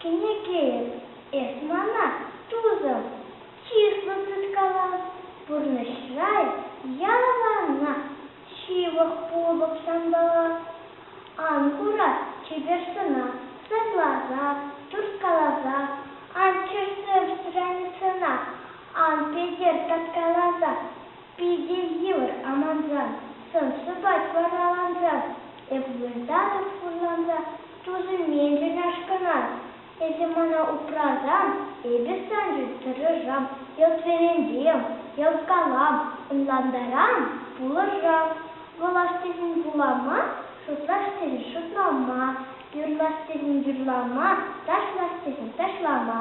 Кӗнеке эп, эс мана, тусӑм, чыслӑ тыткала. Пурнӑҫра эп яланах ҫывӑх пулӑп санпала. Ан хура чипер сӑна сӑрласа, турткаласа, ан чӗрсем страницӑна, ан петер таткаласа. Питӗ йывӑр амансан, сӑн-сӑпат варалансан, эп выртатӑп хурланса, тусӑм мӗншӗн ашкӑнан? Эсӗ мана упрасан, эпӗ саншӑн тӑрӑшам, йӑлт вӗрентем, йӑлт калам, ӑнлантарам, пулӑшам. Вулас тесен вулама, шутлас тесен шутлама, юрлас тесен юрлама, ташлас тесен ташлама.